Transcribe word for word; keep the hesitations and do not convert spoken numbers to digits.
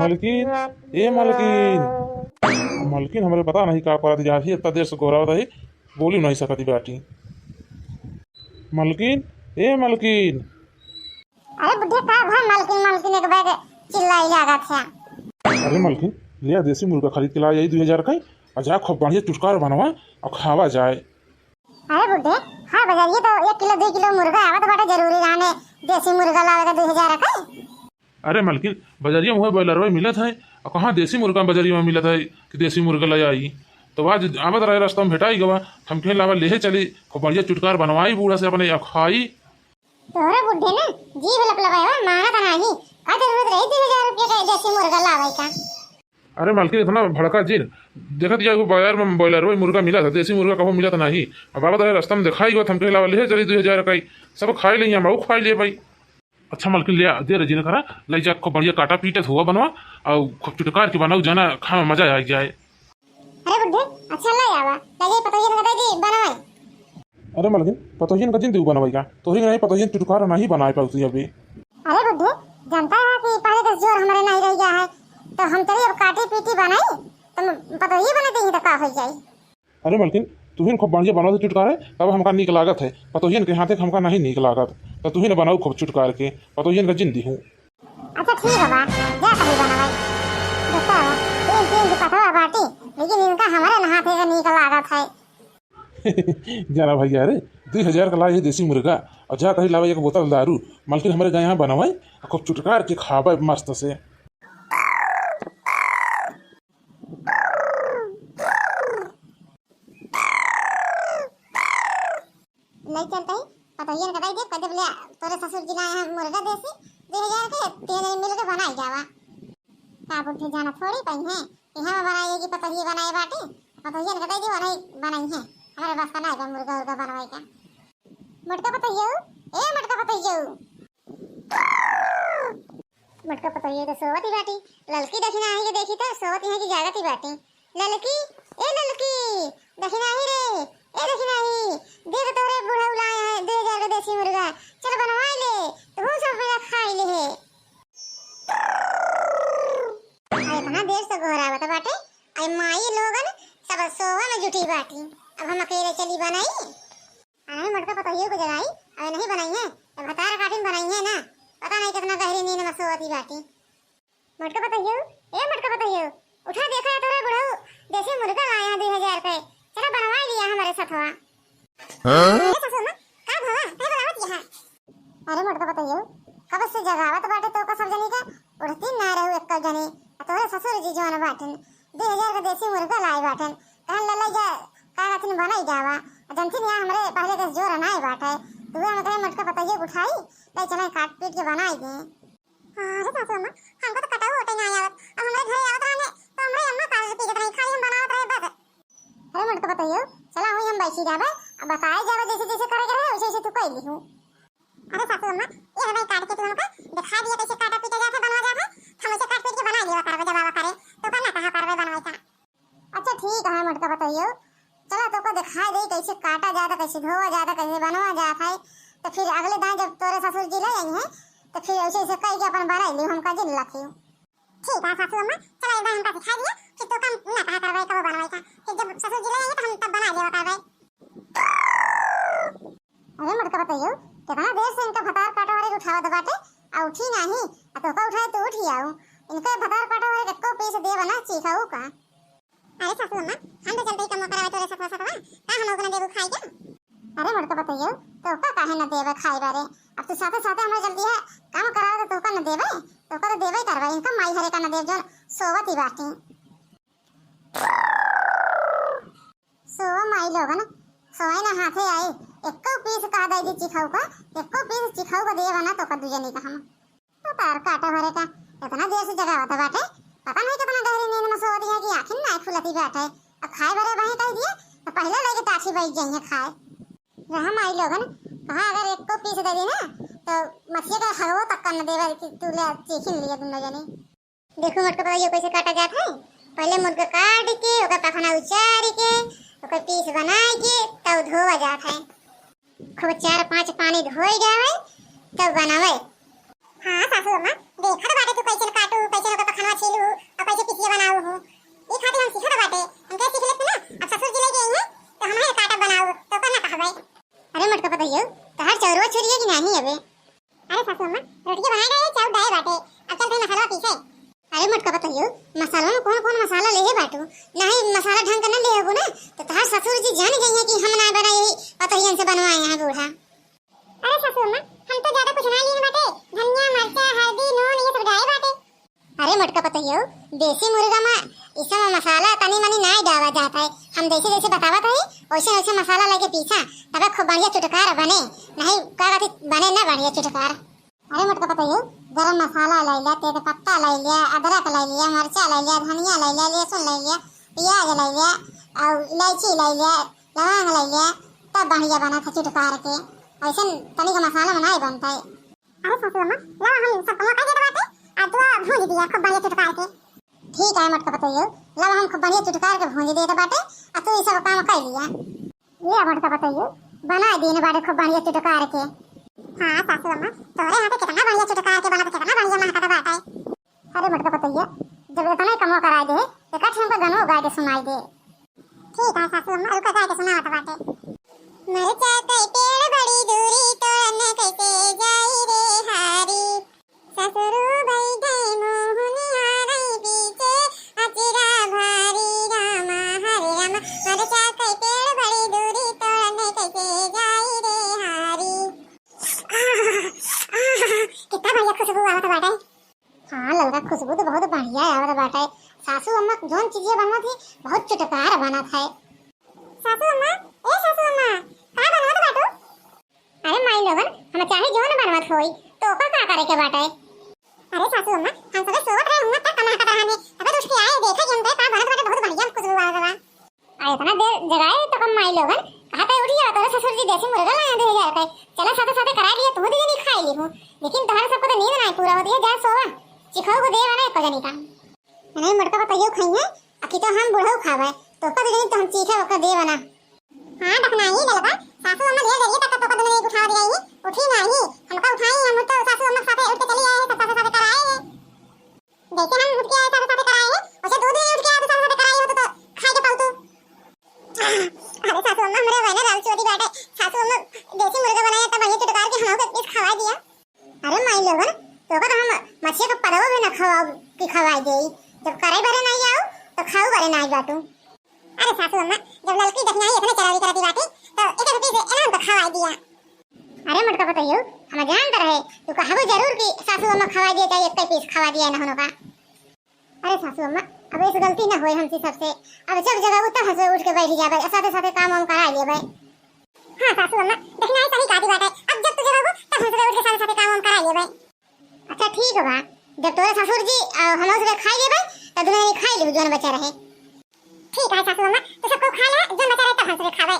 मलकिन, ए मलकिन। मलकिन हमरे पता नहीं का करत जात ही, इतना देर से गोहरावत ही, बोली नहीं सकती बाटी। मलकिन, ए मलकिन। अरे बुढ़े, का भा मलकिन, मलकिन एक बैग चिल्लाई लागत है। अरे मलकिन, ले आ देसी मुर्गा खरीद के ला आई दुई हजार का, और जा खूब बढ़िया चुटकार बनवा और खावा जाए। अरे बुढ़े, हर बजरिया तो एक किलो, दुई किलो मुर्गा आवत बाटे, जरूरी रहने देसी मुर्गा लावे का दुई हजार का। अरे मलकिन, बजरिया में उहे बॉयलरवा मिलत है, और कहाँ देसी मुर्गा बजरिया में मिलत है कि देसी मुर्गा ले आई। तो आज आवत रहे, रास्ता में भेटाई गवा, हम कहे लावा लेहे चली, खूब बढ़िया चुटकार बनवाई बूढ़ा से अपने, या खाई। तोहरे बुढ़े ना जीभ लपलपाए बा, मानत नाही। का जरूरत रही दुई हजार रुपया के देसी मुर्गा लावे का? अरे मलकिन, इतना भड़का जिन। देखत या एगो बाजार में बॉयलर वही मुर्गा मिला था, देसी मुर्गा कबो मिला था नहीं। अब बाबा तो रास्ता में दिखाई गो, हम कहे लावा ले चली दुई हजार का, सब खाई ले, हम खाई ले भाई। अच्छा मलकिन, ले आ, दे रे जिन करा, ले जा, खूब बढ़िया काटा पीटे धुआ बनवा, और खूब चुटकार के बनाऊ, जाना खा में मजा आ जाए। अरे बुढ़े, अच्छा ले आवा, ले जाई पतोहियन का दे दी बनवाई। अरे मलकिन, पतोहियन का जिन देऊ बनवाई का, तोहरी नहीं पतोहियन चुटकार नहीं बनाए पाउती अभी। अरे बुढ़े, जानता है कि पहले दस जोर हमारे नहीं रह गया है, तो हम चली अब काटी पीटी बनाई, तो पतोहिए बना देही तो का हो जाई। अरे मलकिन, तुहिन खूब बढ़िया बनाओ चुटकारे, तब हमका नीक लागत है। पतोहियन के हाथे हमका नहीं नीक लागत, तो तुहिन बनाऊ खूब चुटकार के, पतोहियन का जिन दिहू। अच्छा ठीक है बा, जा कहीं बनावे। देखता है, तीन तीन के पतवा बाटी, लेकिन इनका हमारे हाथे का नीक लागत है। जाना भैया रे, दुई हजार का ला ये देसी मुर्गा, और जा कहीं लावे एक बोतल दारू, मलकिन हमारे गाय यहाँ बनवाई, खूब चुटकार के खावे मस्त से। नहीं चलता ही, पतोहियन का दे दे, कह दे बोले, "तोरे ससुर जी लाए हैं मुर्गा देसी, दुई हजार के, तीन जने मिल के बनाई जावा।" का बुढ़े जाना थोड़ी पाई है कि हम बनाए कि पतोहिए बनाए बाटी, पतोहियन का दे दे, वही बनाई है। हमारे बस का नहीं बा मुर्गा उर्गा बनवाई का। मोटका पतोहियो, ए मोटका पतोहियो। मोटका पतोहिया तो सोवत ही बाटी। ललकी दखिनाही के देखी तो सोवत ही है कि जागत ही बाटी। ललकी, ए ललकी, दखिनाही रे, ए दखिनाही, देख तोरे बुढ़ऊ लाए हैं दुई हजार का देसी मुर्गा, चल बनवाई ले, तू सब मेरा खाई ले है। अरे इतना देर से गोहरावत बाटे, अरे माई लोगन सब सोवा में जुटी बाटी, अब हम अकेले चली बनाई। अरे मोटका पतोहियो को जगाई, अबे नहीं बनाई है, तो भतार काटिन बनाई है ना, पता नहीं कितना गहरी नींद में सोवती बाटी। मोटका पतोहियो, ए मोटका पतोहियो, उठा देखा है तोरा बुढ़ऊ, देसी मुर्गा लाए हैं दुई हजार के, चला बनवाई लिया हमारे सथवा। हाँ? ए ससुर माँ, का भवा, कहे बुलावत यहाँ? अरे मोटका पतोहियो, कब से जगावत बाटे तो का सब जनी का, उठती ना रहू एक्का जनी, आ तोरे ससुर जी जौन बाटन, दुई हजार का देसी मुर्गा लाए बाटन, कहन लल्ला जा, का कहथिन बनाई जावा, आ जनथिन यहाँ हमरे पहले के जोर नाई बाटे, तू हम कहे मोटका पतोहियो उठाई, ले चले काट पीट के बनाई दे। अरे सासू अम्मा, हमको तो कटाऊ होते ना आवत, अब हमरे घरे आवत रहने, तो हमरे अम्मा काट पीटत रही, खाली हम बनावत रहे बस। अरे मोटका पतोहियो, चला हुई हम बैठी जाबे, अब बताए जाबे जैसे जैसे करे के रहे, वैसे वैसे तू कह ली हूँ। अरे सासू अम्मा, ये हमें काट के तू हमका दिखा दिया कैसे काटा पीटा जाता है, बनवा जाता है, हम उसे काट पीट के बना लेवा करबे जब आवा करे, तो करना कहाँ करबे बनवाई का। अच्छा ठीक है मोटका पतोहियो, चला तोका दिखाई दे कैसे काटा जाता, कैसे धोवा जाता, कैसे बनवा जाता है, तो फिर अगले दाएं जब तोरे ससुर जी ले आई हैं, तो फिर ऐसे ऐसे कह के अपन बनाई ली, हमका जिन लखी। ठीक है सासू अम्मा, चला एक बार हमका सिखा दिया, फिर तोका ना कहा करवाई कबो बनवाई का, फिर जब ससुर जी ले आई हैं तो हम तब बना लेवा करवाई। अरे मोटका पतोहियो, कितना देर से इनका भतार काटा वाले उठावत बाटे, आ उठी नाही, आ तोका उठाए तो उठी आऊ। इनके भतार काटा वाले एको पीस देव ना चीखाऊ का। अरे सासू अम्मा, हम तो चलते ही कम करावे तोरे सतवा सतवा, का हम लोग न देबू खाई के? अरे मोटका पतोहियो, तोका काहे न देवे खाई बारे? अब तू साथे साथे हमरा जल्दी है कम करावे तो तोका न देवे, तोका तो देवे ही करवे, इनका माई हरे का न देव जौन सोवत ही बाटी। सोवा माई लोगन, सोए ना हाथे आई, एको पीस का दे दी चिखाऊ का, एको पीस चिखाऊ का देवा ना तो का दुजनी का हम। तो तार काटा भरे का, इतना देर से जगावत बाटे, पता नहीं कितना गहरी नींद में सोवत है कि आँखिन ना खुलती बाटे। अब खाए भरे वहीं कह दिए, तो पहले लेके टाठी बैठ जाइए खाए। रहा माई लोगन, कहा अगर एको पीस दे दी ना, तो मछली का हगवो तक कर न देवे कि तू ले चीखिन लिए दोनों जनी। देखो मोटका पतोहियो कैसे काटा जात है। पहले मुर्गा काट के, ओकर पखना उचार के, ओकर पीस बना के, तब धोवा जात है। खूब चार पांच पानी धोई जावे, तब बनावे। हाँ सासू अम्मा, देखत बाटे तू कैसे काटू, कैसे ओकर पखनवा छीलू। पीसे। अरे मोटका पतोहियो, मसाला में कौन कौन मसाला लेहे बाटू? नहीं मसाला ढंग का न लेहे हो ना, तो तहार ससुर जी जान गई है कि हम ना बना यही पतोहियन से बनवाए हैं बूढ़ा। अरे सासू अम्मा, हम तो ज्यादा कुछ ना लिए बाटे, धनिया, मरचा, हल्दी, नून ये सब डाले बाटे। अरे मोटका पतोहियो, देसी मुर्गा में ई सब मसाला तनी मनी नाई डाला जात है। हम जैसे जैसे बतावत है वैसे वैसे मसाला लेके पीसा, तबे खूब बढ़िया चुटकार बने, नहीं का कहते बने ना बढ़िया चुटकार। अरे मोटका पतोहियो, गरम मसाला ले लिया, तेज पत्ता ले लिया, अदरक ले लिया, मरचा ले लिया, धनिया ले लिया, लहसुन ले लिया, प्याज ले लिया, और इलायची ले लिया, लवंग ले लिया, तब बढ़िया बना था चुटकार के। ऐसे तनिक मसाला में नहीं बनता है। अरे सासू अम्मा, लावा हम सब कमवा कर देत बाटे, आ तू भूंज दिया खूब बढ़िया चुटकार के। ठीक है मोटका पतोहियो, लावा हम खूब बढ़िया चुटकार के भूंज देत बाटे, आ तू ई सब काम कर लिया। ये मोटका पतोहियो, बना दीन बाटे खूब बढ़िया चुटकार के। हाँ सासू अम्मा, तोरे हाथे कितना बढ़िया चुटकार के बना, कितना बढ़िया महकत बाटे। अरे मोटका पतोहिया, जब इतना कमवा कराई दे, एक ठे हमका गनो गाय के सुनाई दे। ठीक है सासू अम्मा, रुका गाय के सुनावत बाटे। मरचा के पेड़ बड़ी दूरी तोड़न कैसे जाई रे हारी। ससुरु बैठे मोहनिहारै पीछे अचिरा भारी रामा हरे रामा। मरचा के पेड़ बड़ी दूरी तोड़न कैसे जाई रे हारी। आह, आह, कितना बढ़िया खुशबू आवत बाटे। हाँ ललका, खुशबू तो बहुत बढ़िया आवत बाटे। सासू अम्मा जौन चीजें बनवत ही बहुत चुटकार बनत है। सासू अम्मा, ए सासू अम्मा, का बनवत बाटू? अरे माई लोगन, हम चाहे जौन बनवत होई, तो ओकर का करे के बाटे? अरे सासू अम्मा, हम सबे सोवत रहे, हुआं तक कमा करत रहने, तबे तो उठ के आए, देखे कि हम का बनत बाटे, बहुत बढ़िया खुशबू आवत बा। आ इतना देर जगाए तो कम माई लोगन, कहा था उठ जाओ, तोरे ससुर जी देसी मुर्गा लाए दो हजार के, चला साथे साथे करा लिया, तू दीदी नहीं खाई ली हूँ, लेकिन तोहरे सबको तो नींद नहीं पूरा होती है, जा सोवा, चिखाऊ को दे बना एक जनी का। नहीं मोटका पतोहियो खाई है, अकी तो हम बुढ़ऊ खावे, तो ओकर जनी तो हम चीखे ओकर दे बना। हाँ दखनाही ललका, सासू अम्मा ढेर जरिए तक तो कदम नहीं उठा दिया है, उठी नहीं, हमका उठाई, हम तो सासू अम्मा के साथे उठ के चली आए हैं, सब साथे साथे कराए हैं। जैसे हम उठ के आए साथे साथे कराए हैं, वैसे दो दिन उठ के आए तो साथे साथे कराए हो तो, तो खाए के पालतू। अरे सासू अम्मा, हमरे वहने राल चोरी बाटे, सासू अम्मा देसी मुर्गा बनाया तब ये चुटकार के हमको एक पीस खवा दिया। अरे माई लोगन, तो का हम मछिया का पदवा भी न खवाओ कि खवाई देई, जब करे भरे नहीं आओ तो खाऊ भरे नहीं बाटू। अरे सासू अम्मा, जब ललकी दखियाई इतने चरावी करती बाटी, तो एक रुपये से एना हमका खवाई दिया। अरे मोटका पतोहियो, हम जानत रहे, तू कहबो जरूर कि सासू अम्मा खवाई दिया, चाहे एक पीस खवाई दिया ना होनो का। अरे सासू अम्मा, अब ऐसे गलती ना होए हमसे सबसे, अब जब जगह उतर हमसे उठ के बैठ जाबे, साथे साथे काम वाम करा लेबे। हाँ सासू अम्मा, दखियाई सही कहती बाटे, अब जब तू जगह तब हमसे उठ के साथे साथे काम वाम करा लेबे। अच्छा ठीक बा, जब तोरे ससुर जी और हम उसके खाई लेबै, तो दुनो जनी खाई लेबै, जौन बचा रहे। ठीक है सासू अम्मा, तो सबको खा ले, जौन बचा रहे तब हम सबके खाबै।